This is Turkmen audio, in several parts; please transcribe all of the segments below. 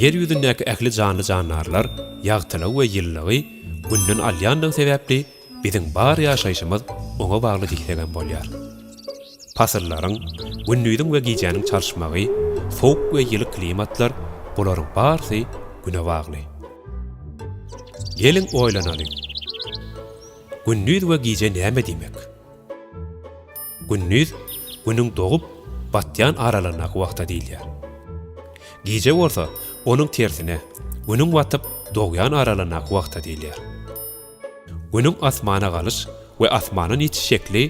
Ýer ýüzündäki ähli janly-jandarlar ýagtylygy we ýylylygy Günden alýandygy sebäpli biziň bar ýaşaýşymyz oňa bagly diýsegem bolýar. Pasyllaryň, gündiziň we gijäniň çalyşmagy, sowuk we ýyly klimatlar, bularyň barysy Güne bagly. Geliň oýlanalyň. Gündiz we gije näme diýmek? Gündiz, Günüň dogup, batýan aralygyndaky wagta diýilýär. Gije bolsa, onuň tersine, Günüň batyp, dogýan aralygyndaky wagta diýilýär. Günüň asmana galyş we asmandan ýetiş şekli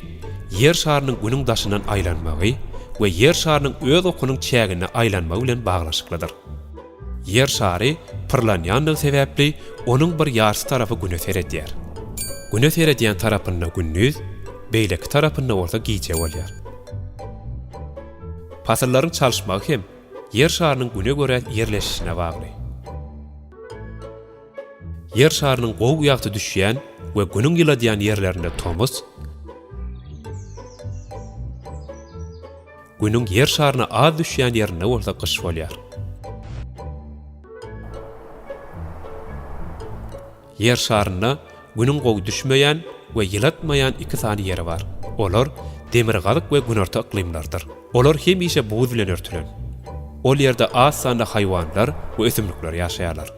Ýer şarynyň Günüň daşyndan aýlanmagy we Ýer şarynyň öz okunyň çäginde aýlanmagy bilen baglanyşyklydyr. Ýer şary pyrlanýandygy sebäpli onuň bir ýarty tarapy Güne seredýär. Güne seredýän tarapynda gündiz, beýleki tarapynda bolsa gije bolýar. Pasyllaryň çalyşmagy hem Ýer şarynyň Güne görä ýerleşişine bagly. Ýer şarynyň gowy ýagty düşýän we Günüň ýyladýan ýerlerinde tomus, Günüň Ýer şaryna az düşýän ýerinde bolsa gyş bolýar. Ýer şarynda Günüň gowy düşmeýän we ýylatmaýan iki sany ýeri bar. Olar Demirgazyk we Günorta yklymlardyr. Olar hemişe buz bilen örtülen. Ol ýerde az sanly haýwanlar we ösümlikler ýaşaýarlar.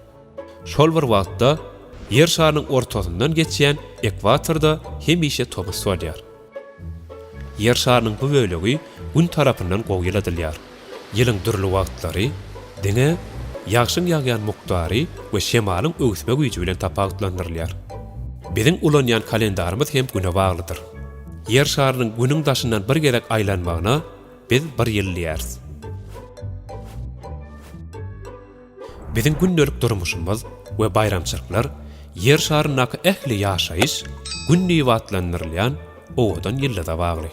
Şol bir wagtda, Ýer şarynyň ortasyndan geçýän ekwatorda hemişe tomus bolýar. Ýer şarynyň bu bölegi Gün tarapyndan gowy ýyladylýar. Ýylyň dürli wagtlary diňe ýagşyň ýagýan mukdary we şemalyň öwüsme güýji bilen tapawutlandyrylýar. Biziň ulanýan kalendarymyz hem Güne baglydyr. Ýer şarynyň Günüň daşyndan bir gezek aýlanmagyna biz bir ýyl diýýäris. Biziň gündelik durmuşymyz we baýramçylyklar Ýer şaryndaky ähli ýaşaýyş Gün diýip atlandyrylýan owadan ýyldyza bagly.